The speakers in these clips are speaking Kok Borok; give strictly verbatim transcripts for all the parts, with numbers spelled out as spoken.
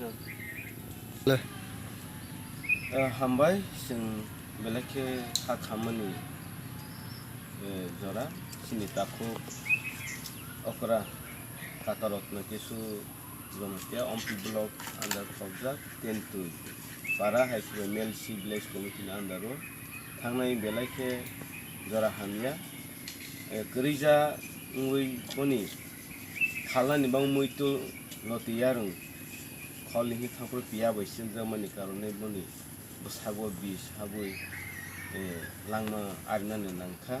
Le. Eh, hambai, chwng belai khe ha khammani, eh, jora, chini takhuk okra Kaka Ratna Kesu Jamatia, Ompi Block under khobjak, Tentui para, hai khe M L C Village Committee ni under o thangnai belai khe jora hamya, eh, kwrwija wngwi boni khalnani bang muitu lotwi yarwng kholni hi thangphru piya bai sukjakmani karonwi boni bwsago bis habwi, eh, langma arinani nangkha.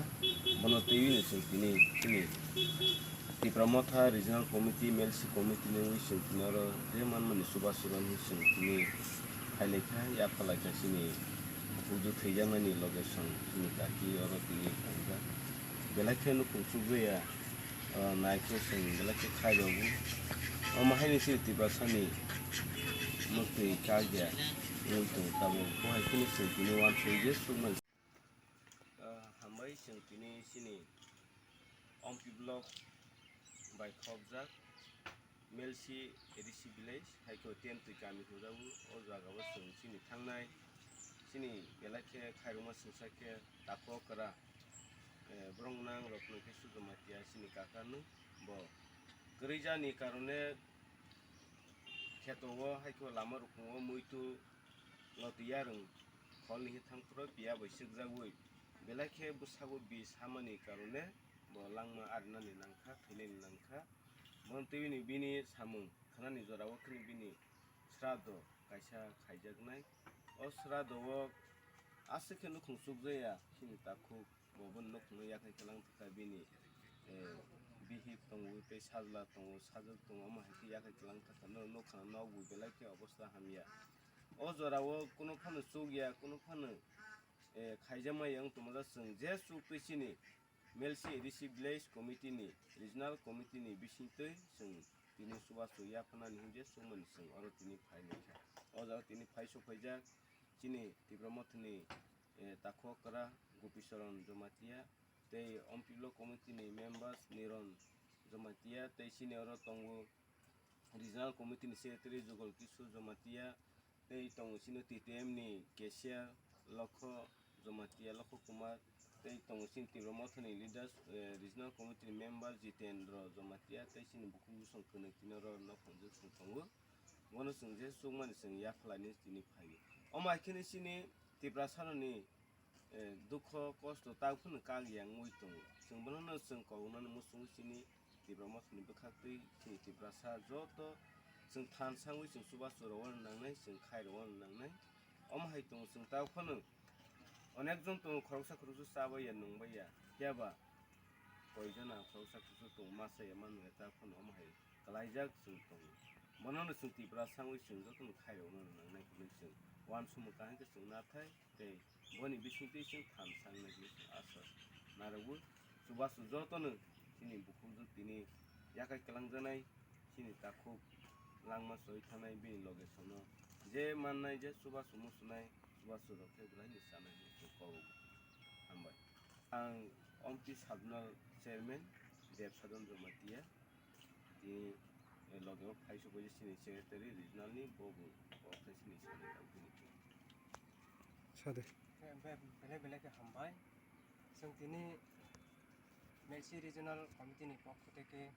Bono twiwi no chwng tini chini Tipra Motha Regional Committee, M L C Committee ni wngwi chwng tini oro je manmani chubachu rwni chwng tini phailaikha, yaphalaikha chini bukhukjwk thwijaknani loge chwng chini kaki oro tini tongjak. Belai khe nukhung chukjaya, ah, nai khe chwng belai khe khairokgo. Omo haino chini Tiprasani mwktwi kakya wngwi tongo tabuk. Bo hai kheno chwng tini uansukjak sukmani. Ah, hambai chwng tini chini Ompi Block bai khobjak M L C A D C Village, hai khe Tentui kami hwnjago. O jaga o chwng chini thangnai, chini belai khe khairokma chwngsa khe takhuk okra, eh, borok nang Ratna Kesu Jamatia chini kaka no bo kwrwija ni karone kheto o hai khe lama rukung o muitu lotwi yarwng kholni hi thangphru piya bai sukjagwi belai khe bwsago bis hamani karone bo langma arinani nangkha, thwinani nangkha. Bono twiwi ni bini samung khnani jora o kheno bini sraddho kaisa khaijaknai. O sraddho o aswk khe nukhung chukjaya chini takhuk. Bo boni nukhungno yakhai kwlang thaka bini, eh, bihik tongo tei sajla tongo, sajwk tongo, omo hai khe yakhai kwlang thaka. Norok nukha, nok bo belai khe obosta hamya. O jora o kunu phano chukya, kunu phano, eh, khaijak maya wng tongmajak. Chwng je chuktwi chini M L C A D C Village Committee ni, Regional Committee ni bisingtwi chwng tini chubachu yapharnani hwnje chukmani chwng oro tini phailaikha. O jaga tini phai sokphaijak chini Tipra Mothani, eh, takhuk okra Gopi Charan Jamatia tei Ompi Block Committee ni members Niron Jamatia tei chini oro tongo Regional Committee ni Secretary Jugal Kishore Jamatia, tei tongo chini T T M ni cashier Lokho Jamatia, Lokho Kumar, tei tongo chini Tipra Mothani leaders, eh, Regional Committee ni member Jitendra Jamatia, tei chini bukhuk bwsong kwnwi tini oro nok hamjak chwng tongo. Bono chwng je chukmani chwng yaphalai ni tini phaio. Omo hai kheno chini Tiprasaroni, eh, dukho kosto tak phano kak yang wngwi tongo. Chwng bonono chwng kok nani muchungo chini Tipra Mothani bwkhaktwi chini Tiprasa joto chwng than sangwi chwng chubachu rwano nangnai, chwng khai rwano nangnai. Omo hai tongo chwng tak phano onek jon tongo khoroksa khoroksa chabaiya nungbaiya. Phiya ba koi jona khoroksa khoroksa tongo masa ya manu ya tak phano omo hai kwlaijak chwng tongo. Bonono chwng Tiprasa wngwi chwng jotono khai rwano nangnai hwnwi chwng uansukmung kaham khe chwng nathai tei boni bisingtwi chwng than sangnai hwnwi chwng asa narwgo. Chubachu jotono chini bukhukjwk tini yakhai kwlangjaknai, chini takhuk langma choi thangnai bini loge sono je mannai je chubachu muchunai, chubachu rok khe belai ni chanai hwnwi chwng kok rwgo. Hambai. Ang Ompi Sabnal Chairman Debsadon Jamatia. Tini, eh, loge o phai sokbaijak chini secretary regional ni, bo bo kok khe chini sani tang phini khe. Sade. Be-, be-, belai belai khe hambai. Chwng tini M L C regional committee ni pokho theke